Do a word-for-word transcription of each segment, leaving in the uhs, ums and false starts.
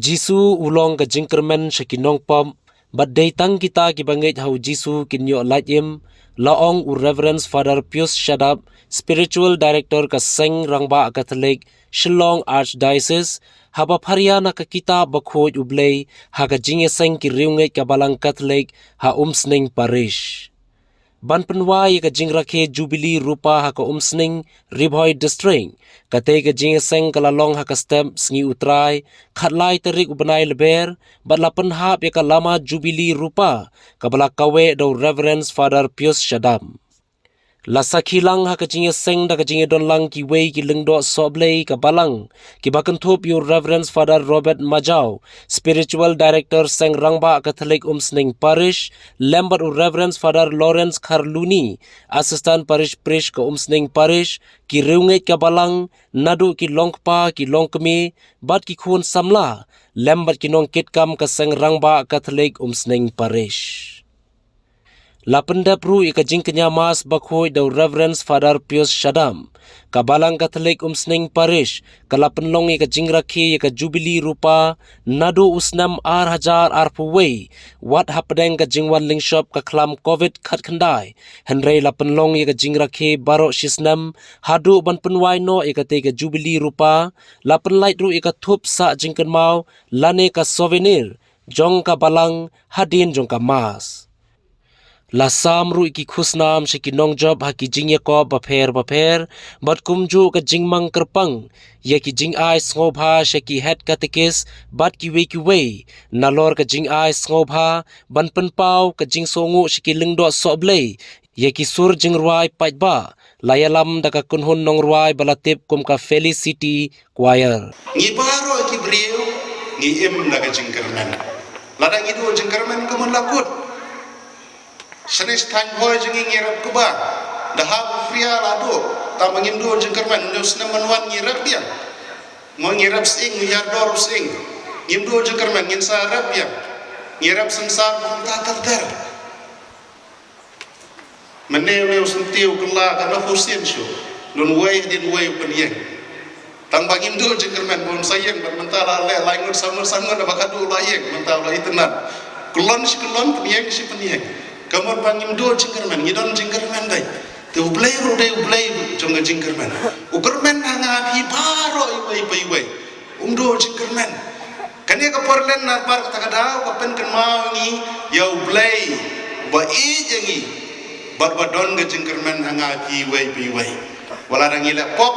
Jisu u long ka jingkyrmen sha ki nongpop, bad dei tang kita kiba ngeit ha u Jisu kin ïoh lait im, la ong u Reverend Father Pius Shadap, Spiritual Director ka Seng Rangbah Katholik, Shillong Archdiocese, haba pharia na ka kitab bakhuid U Blei ha ka jingïaseng ki riewngeit ka Balang Katholik ha Umsning Parish. Ban pynwai ïa ka jingrakhe Jubilee Rupa ha ka Umsning, Ri Bhoi District, katei ka jingïaseng ka la long ha ka step Sngi U Trai, khatlai tarik u bnai Lber, bad la pynhap ïa ka lama Jubilee Rupa, kaba la kaweh da u Reverend Father Pius Shadap. La sakhi lang ha ka jingïaseng da ka jingïadon lang kiwei ki lyngdoh sohblei ka Balang, kiba kynthup ïa u Reverend Father Robert Majaw, Spiritual Director Seng Rangbah Katholik Umsning Parish, lem bad u Reverend Father Lawrence Kharluni, Assistant Parish Priest ka Umsning Parish, ki riewngeit ka Balang, naduh ki longkpa, ki longkmie, bad ki khun samla, lem bad ki nongkitkam ka Seng Rangbah Katholik Umsning Parish. La pyndep ruh ïa ka jingkñia Mass bakhuid da u Reverend Father Pius Shadap. Ka Balang Katholik Umsning Parish, ka la pynlong ïa ka jingrakhe ïa ka Jubilee Rupa, naduh u snem ar hajar arphew wei, wat hapdeng ka jingwan lyngshop ka khlam Covid khatkhyndai. Hynrei la pynlong ïa ka jingrakhe baroh shi snem, haduh ban pynwai noh ïa katei ka Jubilee Rupa, la pynlait ruh ïa ka thup sah jingkynmaw, lane ka souvenir, jong ka Balang, hadien jong ka Mass. La sam ruh ïa ki khusnam sha ki nongjop ha ki jingïakop bapher bapher, bad kumjuh ka jingmang kyrpang, ïa ki jingai sngewbha sha ki head catechist, bad kiwei kiwei, nalor ka jingai sngewbha, ban pynpaw ka jingsngewnguh sha ki lyngdoh sohblei, ïa ki sur jingrwai paidbah, la ïalam da ka kynhun nongrwai ba la tip kum ka Felicity Choir. Ngi baroh ki briew, ngi im da ka jingkyrmen. Lada ngi duh jingkyrmen kumno la kut. Shane sha thaiñ Bhoi jong ngi ngi rep kba. Da hap u Phria la duh. Tang ba ngim duh jingkyrmen, u snem ban wan ngi rep biang. Mo ngi rep sying, ngi ïar dor sying. Ngim duh jingkyrmen, ngin sa rep biang. Ngi rep synsar kumta ter ter. Mynne u syntiew kylla ka na husin shu. Don wei hadien wei u pynïeng. Tang ba ngim duh jingkyrmen, bun sa ïeng, bad mynta la leh lai ngut sa ngut sa ngut, ba ka duh la ïeng, mynta la itynnad. Kyllon shi kyllon, pynïeng shi pynïeng. Ka mut ba ngim duh jingkyrmen, ngi don jingkyrmen dei. Te U Blei ruh dei U Blei jong ka jingkyrmen. U kyrmen ha nga phi baroh iwei pa iwei. Um duh jingkyrmen. Kane ka por len na par kata ka daw ka pynkynmaw ngi ïa U Blei ba ïeit ïa ngi bad ba don ka jingkyrmen ha nga phi iwei pa iwei. Wat la ngi leh pop,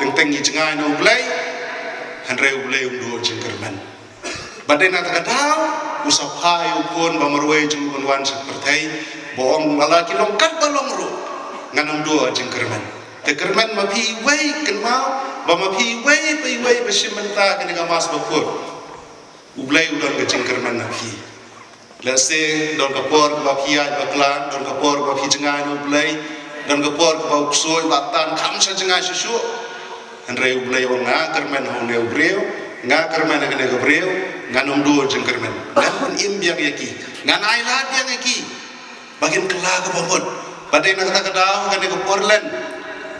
teng teng ngi jngai na U Blei, hynrei U Blei um duh jingkyrmen. Bad dei na kata ka daw u sa phai u Khun ba marwei jong u ban wan sha pyrthei, ba ong ba la ki long kat ba long ruh, ngan ym duh jingkyrmen. Te kyrmen ma phi iwei, kynmaw ba ma phi iwei pa iwei ba shim mynta kane ka Mass bakhuid, U Blei u don ka jingkyrmen na phi. Lehse don ka por ba phi ïaid bakla, don ka por ba phi jngai na U Blei, don ka por ba u ksuid ba tan kham sha jngai shuh shuh. Hynrei U Blei u ong nga kyrmen ha une u briew, nga kyrmen ha kane ka briew, ngan ym duh jingkyrmen. Ngan pynim biang ïa ki, ngan ailad biang ïa ki. Ba kin kylla kaba mut. Bad dei na kata ka daw kane ka por len,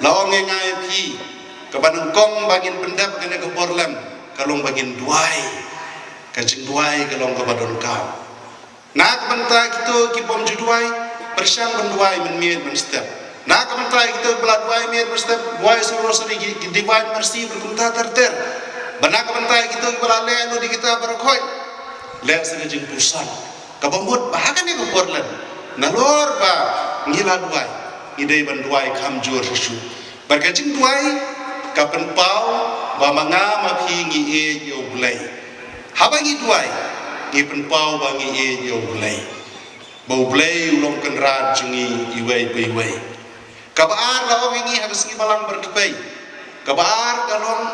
la ong ïa nga ïa phi, kaba nyngkong ba ngin pyndep kane ka por len, ka long ba ngin duwai. Ka jingduwai ka long kaba donkam. Na ka bynta kito ki bym ju duwai, pyrshang ban duwai mynmiet mynstep. Na ka bynta kito kiba la duwai miet mynstep, duwai sa rosary, ki, ki Divine Mercy, bad kumta ter ter. Bad na ka bynta kito kiba la leh lut ïa kita baroh khoit, leh sa ka jingpuson. Kaba mut ba ha kane ka por len, nalor ba ngi la duwai, ngi dei ban duwai kham jur shuh shuh. Bad ka jingduwai ka pynpaw ba ma nga ma phi ngi ïeit ïa U Blei. Haba ngi duwai, ngi pynpaw ba ngi ïeit ïa U Blei. Ba U Blei u long Kynrad jong ngi iwei pa iwei. Kaba ar la ong ïa ngi ha ka Sngi Balang Baroh Kpei. Kaba ar ka long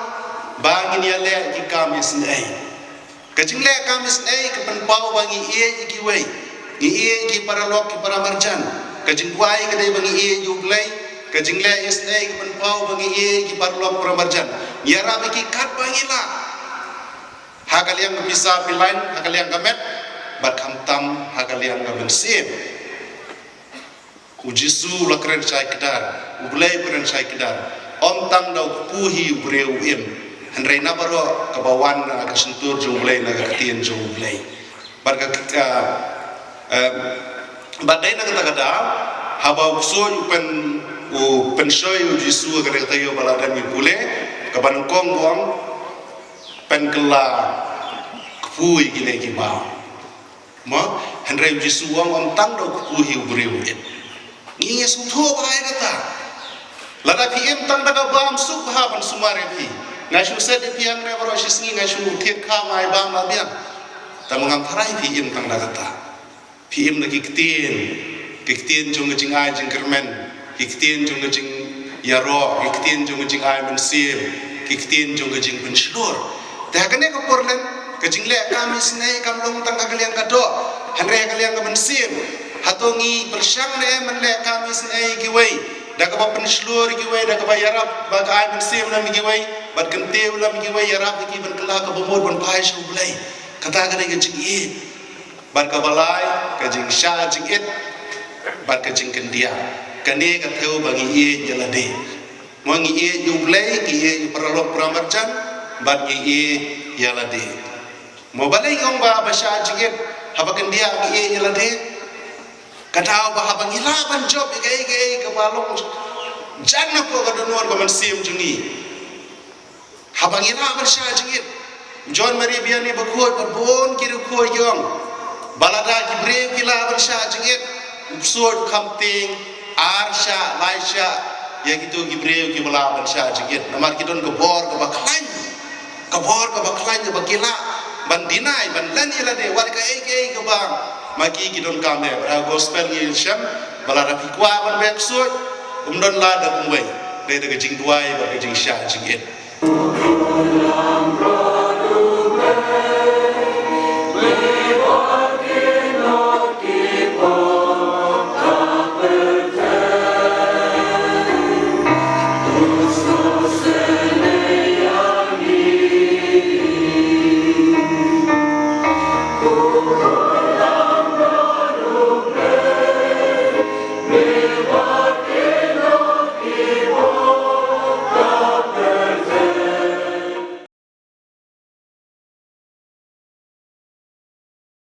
ba ngin ïaleh ki kam isynei. Ka jingleh kam isynei ka pynpaw ba ngi ïeit ïa kiwei. Ngi ïeit ïa ki paralok ki paramarjan. Ka jingduwai ka dei ba ngi ïeit ïa U Blei. Ka jingleh isynei ka pynpaw ba ngi ïeit ïa ki paralok paramarjan. Ngi ïarap ïa ki katba ngi lah. Ha ka liang ka pisa phi lain, ha ka liang ka met, bad khamtam ha ka liang ka mynsiem. U Jisu u la kren shai kdar, U Blei u kren shai kdar. Ym tang da u kpu hi u briew u im. Hynrei na baroh kaba wan na ka shyntur jong U Blei, na ka ktien jong U Blei. Bad ka, ka, eh, bad dei na kata ka daw, haba u ksuid u pyn, u pynshoi ïa u Jisu ha kata ka taïew ba la dep ngi pule, kaba nyngkong u ong, pynkylla kpu ïa kine ki baw. Mo, hynrei u Jisu u ong, ym tang da u kpu hi u briew u im. Ngi, ngi sngewthuh bha ïa kata. Lada phi im tang da ka bam, suk bha ban sumar ïa phi. Nga shu set ïa phi hangne baroh shi sngi, nga shu thied kham ai bam la biang. Tangba ngam tharai phi im tang da kata. Phi im da ki ktien, ki ktien jong ka jingai jingkyrmen, ki ktien jong ka jingïaroh, ki ktien jong ka jingai mynsiem, ki ktien jong ka jingpynshlur. Te ha kane ka por lem, ka jingleh kam isynei kam long tang ha ka liang ka doh, hynrei ha ka liang ka mynsiem. Hato ngi pyrshang ne em ban leh kam isynei ïa kiwei, da kaba pynshlur ïa kiwei, da kaba ïarap ba ka ai mynsiem lem ïa kiwei, bad kyntiew lem ïa kiwei, ïarap ïa ki ban kylla kaba mut ban phai sha U Blei. Kata ka dei ka jingïeit. Bad kaba lai, ka jingshah jingit bad ka jingkyndiah. Kane ka thew ba ngi ïeit ïa lade. Mo, ngi ïeit ïa U Blei, ngi ïeit ïa paralok paramarjan, bad ngi ïeit ïa lade. Mo, balei ngi ong ba, ba shah jingit, haba kyndiah ngi ïeit ïa lade? Ka daw ba haba ngi lah ban jop ïa kaei kaei kaba long jan hapoh ka dohnud ka mynsiem jong ngi, haba ngi lah ban shah jingit. John Mary Vianney bakhuid bad bun ki riewkhuid ki ong ba lada ki briew ki lah ban shah jingit, u ksuid u kham tieng ar shah, lai shah ïa kito ki briew kiba lah ban shah jingit. Namar ki don ka bor kaba khlaiñ, ka bor kaba khlaiñ ba ki lah ban deny, ban len ïa lade wat kaei kaei kaba ma ki ki donkam eh. Bad ha ka gospel ngi shem ba lada phi kwah ban beh ksuid, ym don lad da kumwei, dei da ka jingduwai bad ka jingshah jingit.